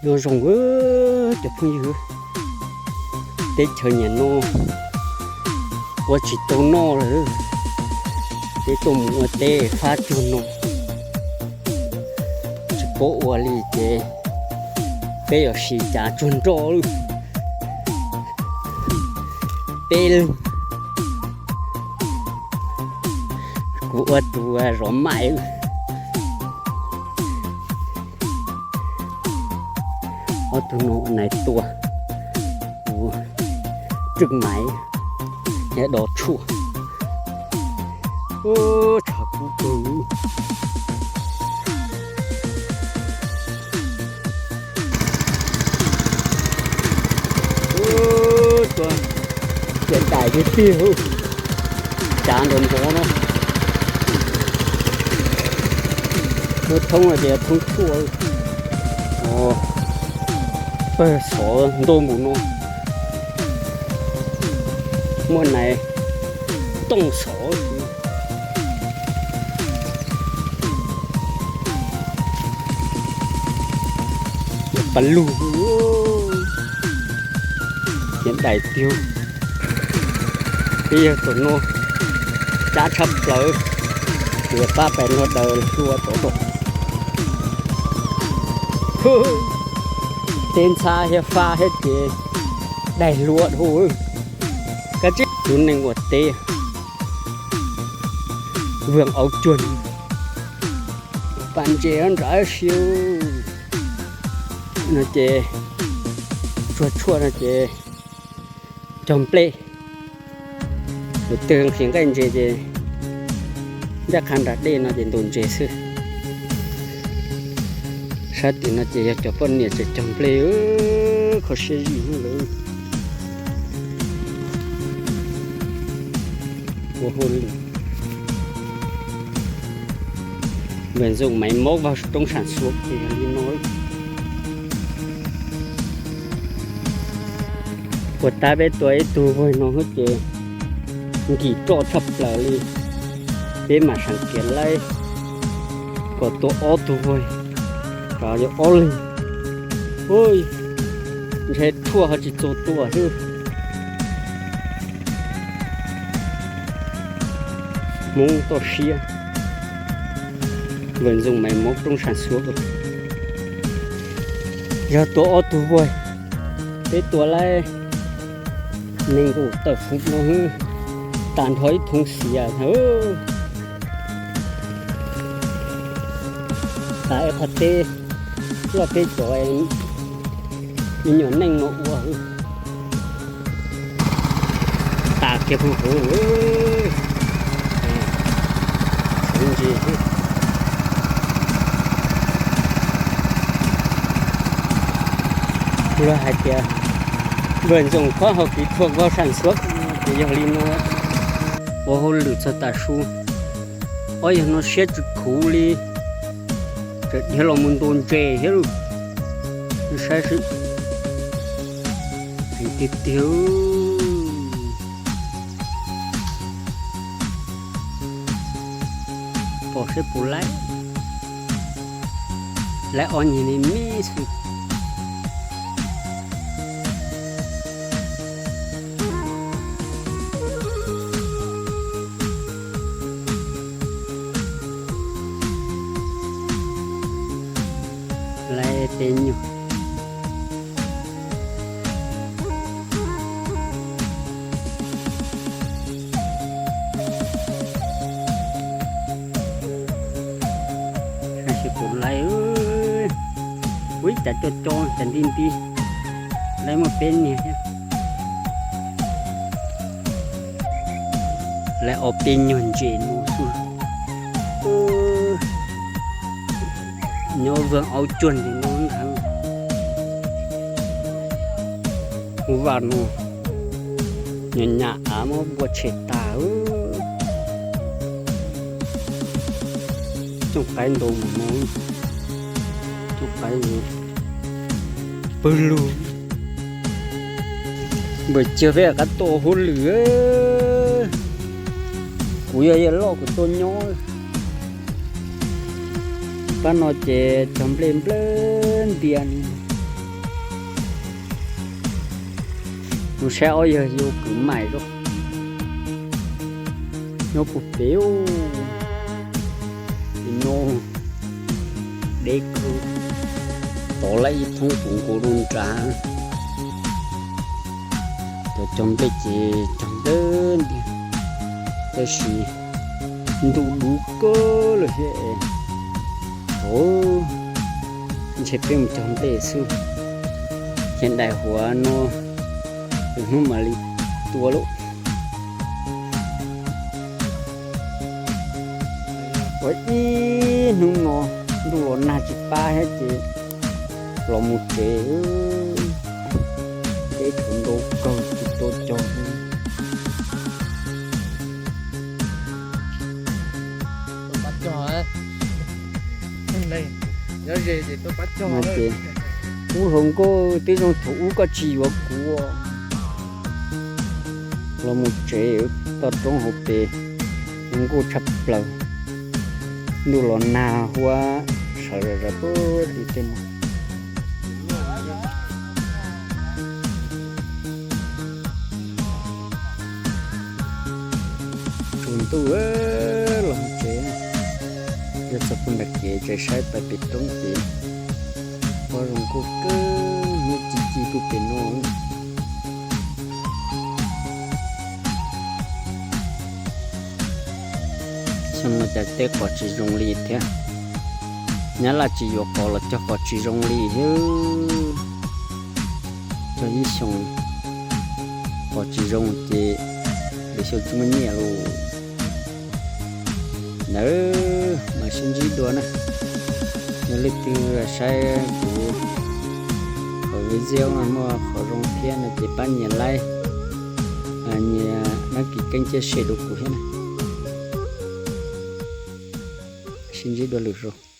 Nyob zoo cov phooj ywg, teb chaws niaj no ua tsis tau noj lawm, peb tuaj mus ua teb fab cuag no tsis paub ua li ces peb yuav sim cav tsuag nroj lawm. Peb leeg, kuv ua tus zov maim, ob tug no ua nais tua, kuv rwj maiv thiab dov tshuaj. Tshav kub kawg. Tiaj daim tiag tiag, cav nrov nrov no. Muab thoob ces thoob tshuaj. Pawg xov ntau npaum no, muaj nais tooj xov. Pas lug, tiaj daim tiag. Peb yawg tuaj no cab tshaj plaws, yuav pab pais nrog daws hlua tod rau. Teb ntxhab thiab fab thiab ces daig hlua dhau. Kab tsib tus neeg ua teb, vwm auv cuag, pas ntses nrad siab no ces tsuag tshuaj no ces cog nplej. Tus twg nqhis nqaij ntses ces ncaj qha nram dej no ces ntaus ntses xwb. Sab tim no ces yog cov poj niam tseem cog nplej, kho siab zim lawm. Ua hauj lwm, npawm ntxoom maiv mob vag roob sam xuav ces yog li no. Puas tab peb tua ib tug vawg no xwb ces nkim roj tshaj plaws li. Peb mam seem kiav laib kom tua ob tug vawg, kom yog ob leeg. Ntshai tshuaj ho tsis txaus tua xwb. Hmoob toj siab, npawm ntxoom maiv mob roob sam xuav. Yog tua ob tug vawg, peb tua laib nees nkaum tawm fuv no, tag nrho ib thoov xiav. Tas ib qho teb loj peb cov me nyuam neej no ua. Tas kiag puag hauv lawm. Ntsis, luag hais tias npawm ntxoom khob hauv kis thuam vau sam xuav ces yog li no. Ua hauj lwm txog tas su, ob yawg no siab tsis khuv li, tseem dhia los mus ntaus ntses thiab lauj. Saib seb, heev tiag tiag. Pom seb puas laib, laib ob nyuag me me xwb. Laib peb nyuag. Saib seb puas laib. Ua ib cas co co cas nti nti, laib muaj peb niag thiab. Laib ob peb nyuag ntses no xwb. Nyob vwg aub cuag ntawm no ntag. Vaj no nyuam nyam av muab npua tshem tas. Cooj qaib ntau mus no, cooj qaib pawg lug. Npawm ciag peb qab tua hauj lwm. Kuv yog yawg loj kuv tuaj nyob. Pab no ces cog nplej nplawg ntias li. Mus saib ob yawg yau kwv maim zoj nyob puag pem. Pem no deb kawg, tod lawm ib thoob kuv nkaus rau nrad. Cov cog nplej ces cog ntev ntiag, tab sis ntuj dub kawg lawm thiab. Thaum ntshe peb mus cog nplej xwb, ces daim huav no lwm hnub mam li tua lauj. Ua ib hnub no ntuj los nag tsis pab thiab ces los mus tsev, deb kawg nkaus kawg tsis tau cog. Ces ub hluas nkauj, twb zoo thaum ub koj tsis yuav kuv. Los mus tsev toj roob hauv pes, zoo nkauj tshaj plaws. Ntuj los nag huab sawv zom zaws puag tim tej no. Tsaus ntuj los mus tsev, yog txog puag nram kev tseem saib pais pem roob ces pom zoo nkauj kawg, hnub ci ci puag pem no. Xyoo no cas tej qos tsis zoo li thiab. Nyab laj tsis yuav qos los cog qos tsis zoo li thiab. Cog ib xyoos qos tsis zoo ces lwm xyoo tsis muaj nyiaj lauj. Nawb, mam sib ntsib dua na. Yog leej twg saib kuv qhov video no muaj qhov zoo thiab no ces pab nias like, nias đăng ký kênh chia sẻ rau kuv thiab na. Sib ntsib dua lwm zaus.